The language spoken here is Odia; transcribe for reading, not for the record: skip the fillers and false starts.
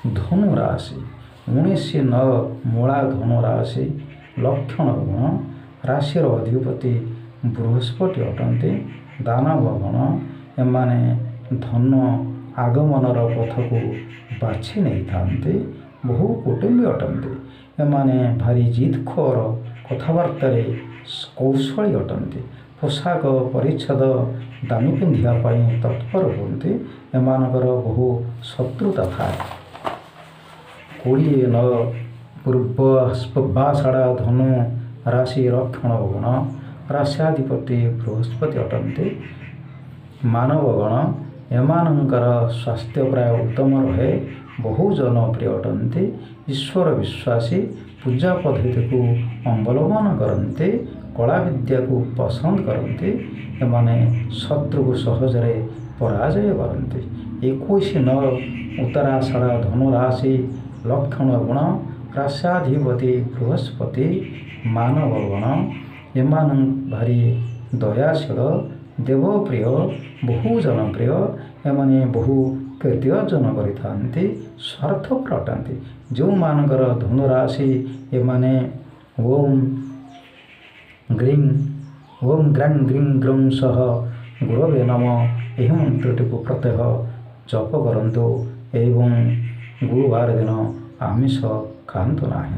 ଧନୁ ରାଶି, 19/9 ମୂଳା ଧନୁ ରାଶି ଲକ୍ଷଣ ଗୁଣ, ରାଶିର ଅଧିପତି ବୃହସ୍ପତି ଅଟନ୍ତି। ଦାନବ ଗଣ, ଏମାନେ ଧନ ଆଗମନର ପଥକୁ ବାଛି ନେଇଥାନ୍ତି। ବହୁ କୁଟୁମ୍ବୀ ଅଟନ୍ତି। ଏମାନେ ଭାରି ଜିଦଖୋର, କଥାବାର୍ତ୍ତାରେ କୌଶଳୀ ଅଟନ୍ତି। ପୋଷାକ ପରିଚ୍ଛଦ ଦାମୀ ପିନ୍ଧିବା ପାଇଁ ତତ୍ପର ହୁଅନ୍ତି। ଏମାନଙ୍କର ବହୁ ଶତ୍ରୁତା ଥାଏ। 20/9 ପୂର୍ବାଷାଢ଼ା ଧନୁ ରାଶି ରକ୍ଷଣ ଗୁଣ, ରାଶ୍ୟାଧିପତି ବୃହସ୍ପତି ଅଟନ୍ତି। ମାନବଗଣ, ଏମାନଙ୍କର ସ୍ୱାସ୍ଥ୍ୟ ପ୍ରାୟ ଉତ୍ତମ ରହେ। ବହୁ ଜନପ୍ରିୟ ଅଟନ୍ତି। ଈଶ୍ୱର ବିଶ୍ୱାସୀ, ପୂଜା ପଦ୍ଧତିକୁ ଅବଲମ୍ବନ କରନ୍ତି, କଳା ବିଦ୍ୟାକୁ ପସନ୍ଦ କରନ୍ତି। ଏମାନେ ଶତ୍ରୁକୁ ସହଜରେ ପରାଜୟ କରନ୍ତି। 21/9 ଉତ୍ତରାଷାଢ଼ ଧନୁ ରାଶି ଲକ୍ଷଣ ଗୁଣ, ରାଶ୍ୟାଧିପତି ବୃହସ୍ପତି। ମାନବଗଣ, ଏମାନେ ଭାରି ଦୟାଶୀଳ, ଦେବପ୍ରିୟ, ବହୁ ଜନପ୍ରିୟ। ଏମାନେ ବହୁ କୀର୍ତ୍ତି ଅର୍ଜନ କରିଥାନ୍ତି, ସ୍ୱାର୍ଥପର ଅଟନ୍ତି। ଯେଉଁମାନଙ୍କର ଧନୁରାଶି, ଏମାନେ ଓମ୍ ଗ୍ରୀଂ ଓମ୍ ଗ୍ରାଂ ଗ୍ରୀଂ ଗ୍ରଂ ସହ ଗୁରବେ ନମ ଏହି ମନ୍ତ୍ରଟିକୁ ପ୍ରତ୍ୟହ ଜପ କରନ୍ତୁ ଏବଂ ଗୁରୁବାର ଦିନ ଆମିଷ ଖାଆନ୍ତୁ ନାହିଁ।